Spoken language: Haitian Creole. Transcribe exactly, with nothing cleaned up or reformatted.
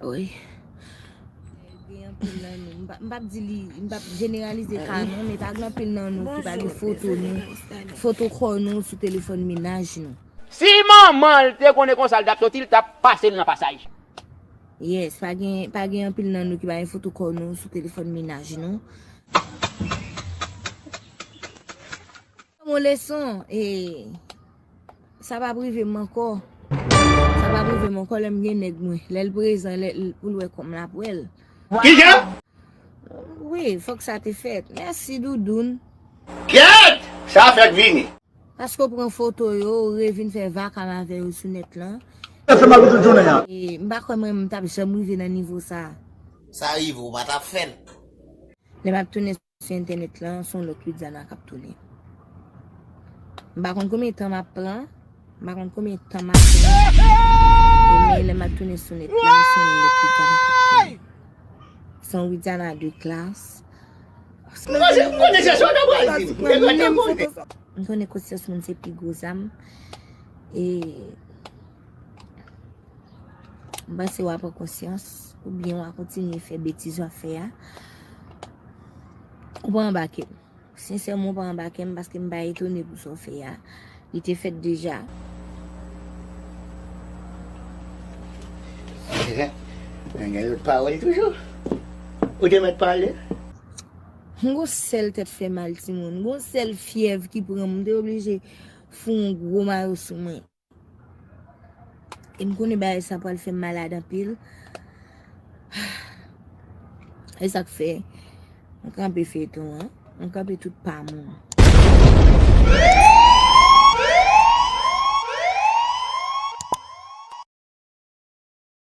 Wi. Gen anpil nan nou. M p ap, m p ap di li, m p ap jeneralize ka non, men pa gen anpil nan nou ki pa gen foto nou, foto kò nou sou telefòn mennaj nou. Si manman l te konnen konsa l t ap soti, l t ap pase l nan pasaj. Yes, pa gen, pa gen anpil nan nou ki pa gen foto kò nou sou telefòn mennaj nou. Yon leson, e, sa p ap rive m ankò. Sa p ap rive m ankò lè m gen nèg mwen. Lè l prezan, lè l, pou l wè kòm l ap wè l. Kijan? Wi, fòk sa te fèt. Mèsi, Doudoun. Kèt! Sa fèk vini. Paske w pran foto yo, ou revin fè vakam avè yo sou nèt lan. Sa fè mal pou tout jounen an. E, m pa kwè mwen, m t ap janm rive nan nivo sa. Sa rive, ou pa t ap fè l. Lè m ap tounen sou entènèt lan, se yon lòt Widiana k ap tounen. M pa konn konbyen tan m ap pran, m pa konn konbyen tan m ap pran. E men lè m ap tounen sou nèt lan, se yon lòt Widiana k ap tounen. Se yon Widiana de klas. M konnen se sa w ta pral di m. M konnen konsyans moun se pi gwo zam. E M panse w a pran konsyans, oubyen w a kontinye fè betiz w ap fè a. Ou pa anbake m. Sensèman, ou pa anbake m paske m pa etone pou sa w fè a. Li te fèt deja. Nèg gen lòt pawòl toujou. Ou te mèt pale. M gon sèl tèt fè mal, timoun. M gon sèl fyèv ki pran m. M te oblije foun yon gwo mayo sou mwen. E m konnen bagay sa pral fè m malad anpil. E sa k fè m kanpe feyton an. M kanpe tout pa m.